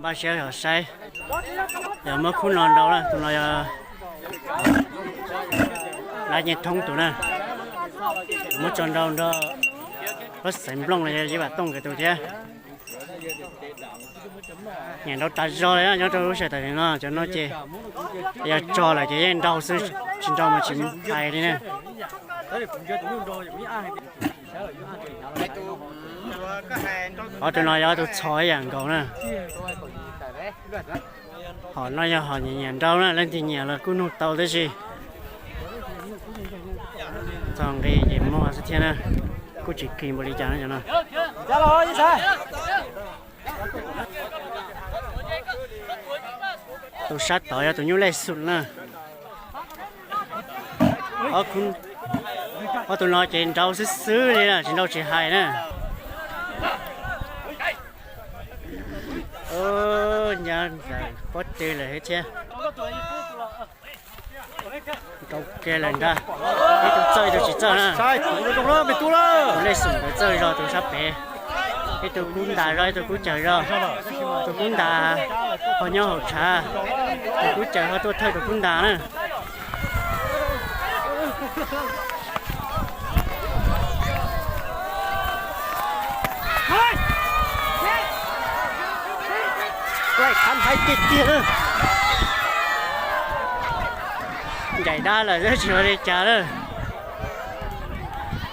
Npaj siab yog saib, yog muab khub no nrau na, tus no yog lab nyiaj thoob tus na, muab tso nrau nrog Huab Xaiv Nplooj los yog Yij Vam Tooj nkawd tus thiab. Nyiam nrau tas zog li nyob rau lub sij hawm tam sim no, cov no ces yog tso lawm ces yeej nrau xwb, tsis nrau mas tsis hais li na. Ob tug no yog ob tug txho ib yam nkaus na. Hom no yog hom nyiam nyiam nrau na, leej twg nyiam los kuj nug tau tab sis txog nqi ces muag xwb thiab na, kuj tsis kis npaum li cas na cov no. Tus sab tod yog tus nyuj lej xum na. Ob tug no ces nrau xwb xwb li na, tsis nrau tsis hais na. Nyab ntawd pob tw lawm thiab. Nrau kiag lawm ntag, ib tug txawj ib tug tsis txawj na. Tus lej xum ntawd txawj zog tus sab pem, ib tug kub ntas zog ib tug kub cawm zog. Tus kub ntas ho nyob hauv tshav, tus kub cawm ho tuaj thawj tus kub ntas na. Laij qab hais tiag tiag. Ncaim dab lawm twb tsis ua li cas lawm.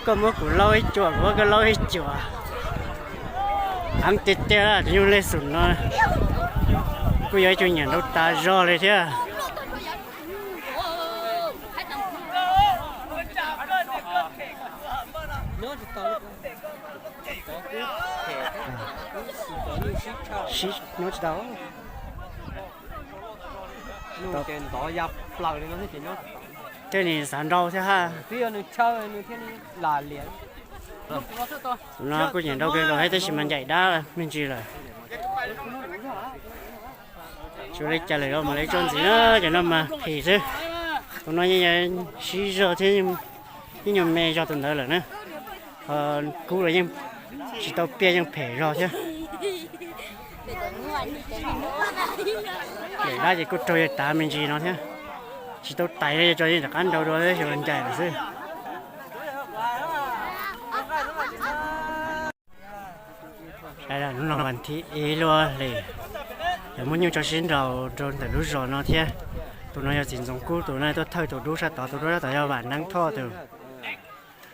Koj muab kuv laub ib cuam, kuv muab koj laub ib cuam. Heev tiag tiag, tus nyuj lej xum no kuj yog ib tug nyiam nrau tas zog li thiab. Sib nyob tsis tau. Tej nim xav nrau thiab ha. Tus no kuj nyiam nrau kawg nkaus thiab tab sis mas ncaim dab me ntsis lawm. Tsis ua li cas lawm, mas lawv tso ntxiv na, cov no mas phim xwb. Tus no yeej sib zog thiab, yeej nyuag me zog tus ntawd lawm na. Ho kub los yeej tsis tau piaj, yeej phem zog thiab. Ncaim dab ces kuj raug yawg tav me ntsis no thiab. Tsis tau tais li, tso yeej rov qab nrau dua xyov ncaim lawm xwb. Hnub no vas thib ib lub hlis, yog muaj nyuj tso sib nraus rau ntawm lub zos no thiab. Tus no yog txiv ntxoov kub tus no tuaj thawj tus dub sab tod, tus dub sab tod yog Vam Neeb Thoj tus.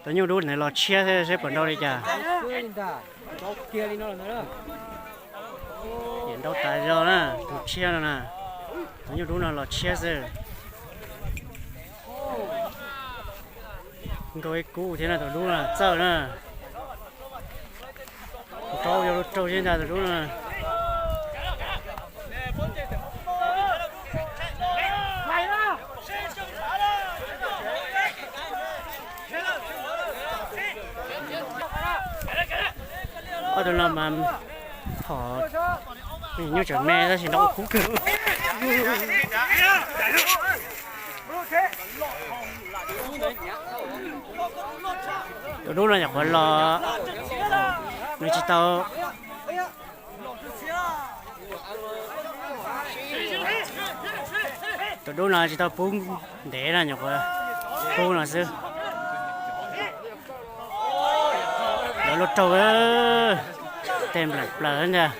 Tus nyuj dub ntawd los tshiab xwb, seb puas nrau li cas. Nyiam nrau tas zog na, tus tshiab no na. Tus nyuj dub no los tshiab xwb. Nkaug ib kub thiab na, tus dub no txawj na. Tus rau yog lub raug sib ntag tus dub no. Ob tug no mas phom nyuj tseem me tab sis nrau kub kawg. Tus dub no nyuam qhuav los, nws tsis tau, tus dub no tsis tau pub ntev na, nyuam qhuav pub no xwb. Lawv lub raug tej nplam plaws ntag,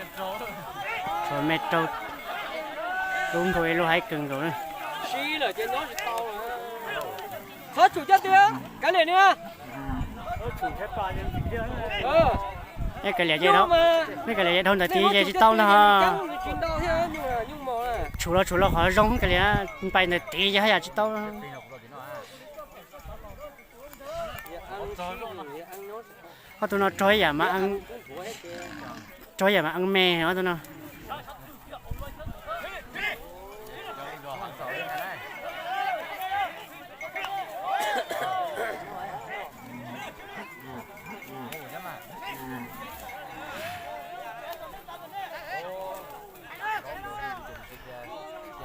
tshuav me rau, lub nkaug ib lub haib kawg nkaus na. Nej kav liam, nej kav liam dhau ntawm tid ces tsis tau ntag. Tshuav los tshuav los qhov zoo kav liam, npais ntawm tid ces haj yam tsis tau. Ob tug no rog ib yam mas, rog ib yam mas eeb me ob tug no.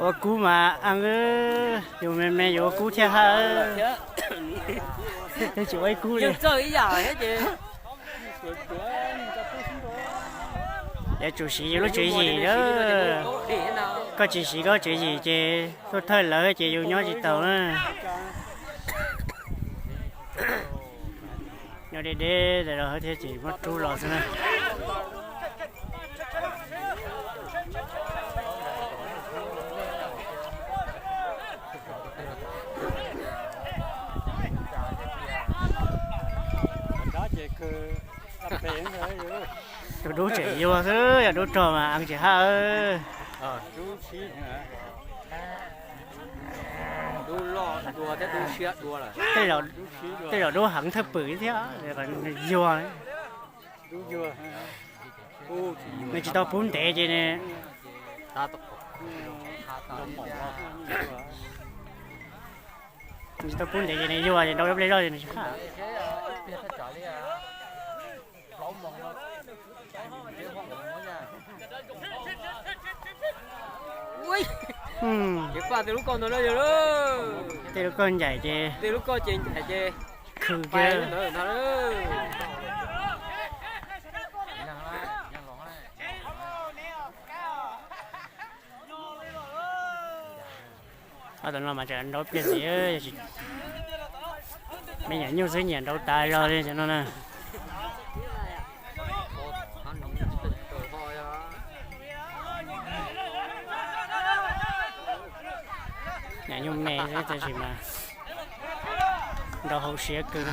Ua kub mas eeb, yus me me yuav ua kub thiaj haj. Tsis ua ib kub li. Yuav tsum siv yus lub tswv yim na. Koj tsis siv koj lub tswv yim ces tuaj thawj lawv ces yus nyob tsis taus na. Nyob deb deb tas los thiab ces muab rub los xwb na. Tus dub tseem yuag xwb, yog dub rog mas eev tsis haj. Tej zaum dub heev thawj pwm thiab, yuag. Nws tsis tau pub ntev ces nws tsis tau pub ntev ces nws yuag ces nrau ib pliag zoj ces nws tsis haj. Tej lub koj ncaim ces, tej lub koj ces ncaim ces khw kiag. Ob tug no mas tseem nrau pliag ntxiv, me nyuam nyuj xwb nyiam nrau tas zog li cov no na. Nyuam nyuj me xwb tab sis mas nrau hauv siab kawg.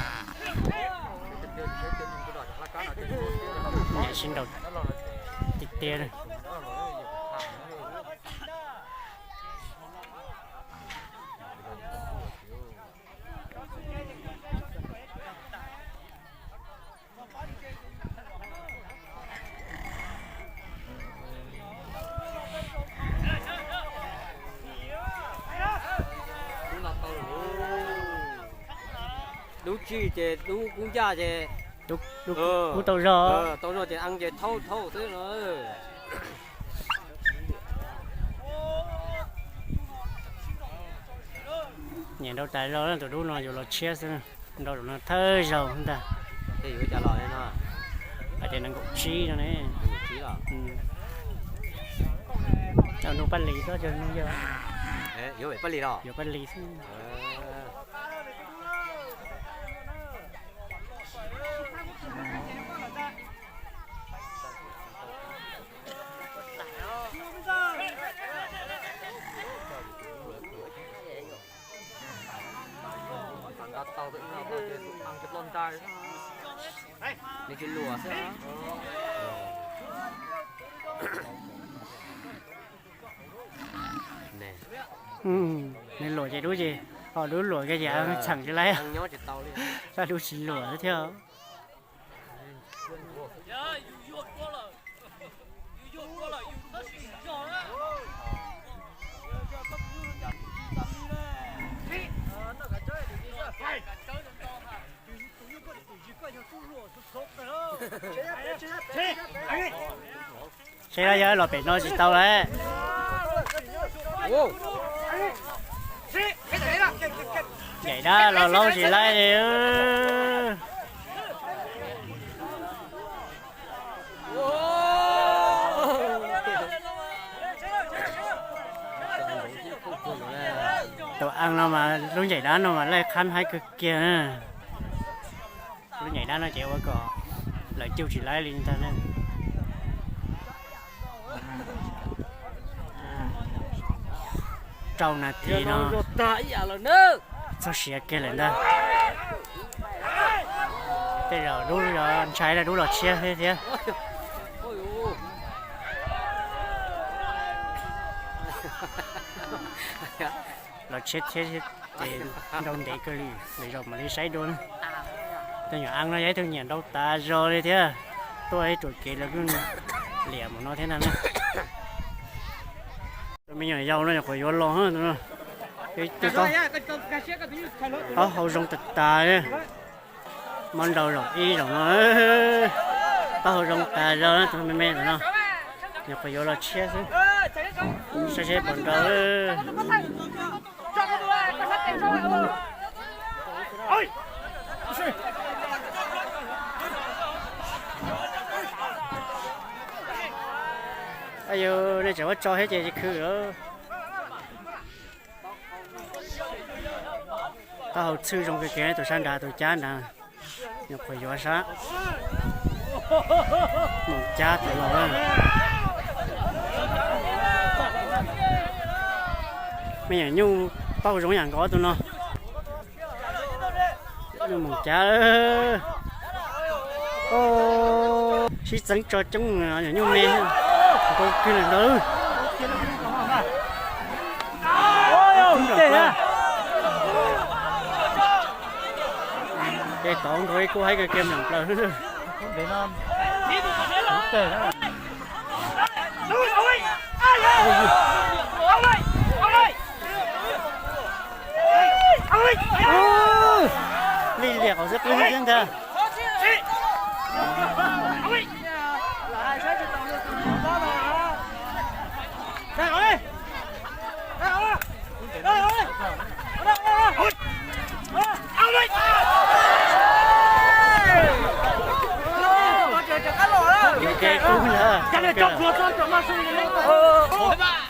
Nyuam sib nrau tiag tiag. Dub tsi ces dub kub ncaj ces, kub tau zog, tau zog ces eev ces thaub thaub xwb no. Nyiam nrau tas zog, tus dub no yuav los tshiab xwb, nrau zaum no thawj zaug ntag. Hais tias nees nkaum tsib no ne. Nug Paj Lis xwb, nug yawg, yuav Paj Lis xwb. Nws luam ces dub ces, ho dub luam kiag ces txheem tsis laib, tab dub tsis luam thiab. Seb yog los pem no tsis tau lawm. Ncaim dab los laub tsis laib li. Tus eev no mas lub ncaim dab no mas laij qhab haib kawg kiag na. Lub ncaim dab no ces ua kom lawv cuj tsis laib li ntag na. Rau nas this no txog siav kiag lawm ntag. Tej zaum dub ntshai dub los tshiab thiab. Los tshiab thiab ces nrau ntev kawg li, lwm zaus mam li saib dua na. Tej nyuam eev no yog ib tug nyiam nrau tas zog li thiab, tuaj ib ruam kev los kuj liam mus no thiab ntag na. Me nyuam yaus no nyuam qhuav yuav los, taub hau zoo tas tas li. Muab nrau zaum ib zaum no, taub hau zoo tas zog tus me me ntawm no, nyuam qhuav yuav los tshiab xwb. Saib seb puas nrau. Yog nej tseem muab tso thiab ces khwv. Taub hau txhwj zoo kawg kiag, tus sab nrad tus cab nrad, nyuam qhuav yuav sab. Moos cab tus los. Me nyuam nyuj tauj zoo yam nkaus tus no. Nyuj moos cab. Sib txeeb tso coob, nyuam nyuj me, nkaus kiag lawm ntag. Ces tod nkaus ib kub haib kawg kiag nplam plaws. Lij liam qhov xwb qwb xwb ntag.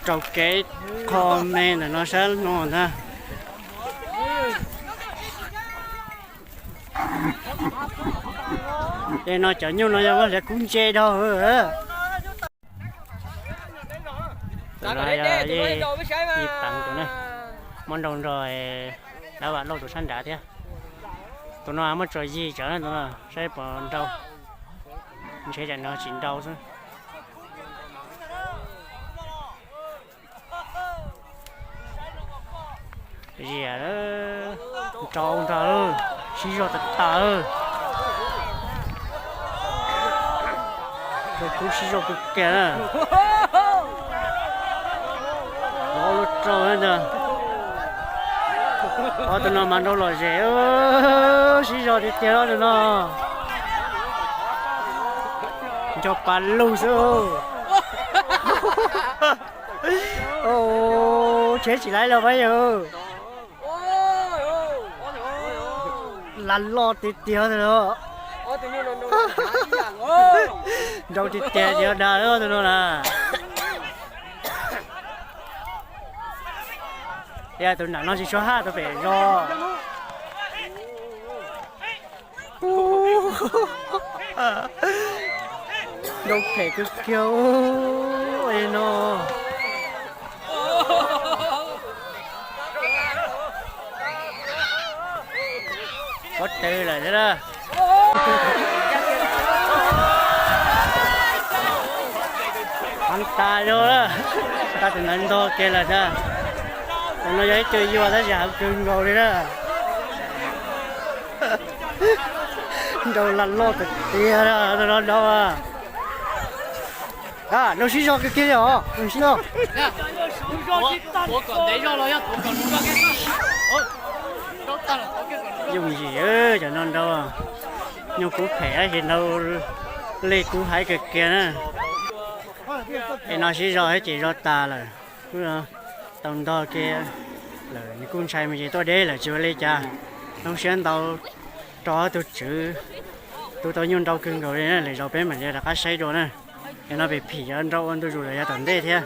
Rau kev qho me ntawm no sab no ntag. Ces no cov nyuj no yog muab hliav kub ntse dhau. Tus no yog Yij Teev tus na, muab nrau nrog dab vam lauj tus sab nrad thiab. Tus no muab tso yig tsawv na, tus no saib puas nrau. Ntshe tsam no tsis nrau xwb. Ziam, nrau ntag, sib zog tas tas. Kub sib zog kawg kiag na. Ob lub rau ntag. Ob tug no mas nrau lom zem, sib zog tiag tiag tus no. Nco pa lug xwb. Tsheb tsis laib los pab yawg. Lag loj tiag tiag tus no. Nrau tiag tiag ces dag tus no na. Yog tus nram no tsis tshua haj tus pem zos. Nrau phem kawg kiag no. Pob tw lawm thiab na. Heev tas zog na. Tau tus ntawd ntog kiag lawm thiab. Tus no yog ib co yuag tab sis heev kawg nkaus li na. Nrau lag loj tiag tiag, nrau nrau. Nrau sib zog kiag kiag os, sib zog. Yooj yim cov no nrau, nyuj kub phem tab sis nrau lej kub haib kawg kiag na. Es no sib zog thiab ces zog tas lawm. Tau ntog kiag lawm nws kuj ntshai me ces tuaj deb lawm tsis ua li cas. Zoo siab ntau rau ob tug tswv, tus tau nyuj nrau kawg nkaus li na. Lwm zaus peb mam li rov qab saib dua na. Es no pem phim cov nrau ua ntu zus lawm yav tom ntej thiab.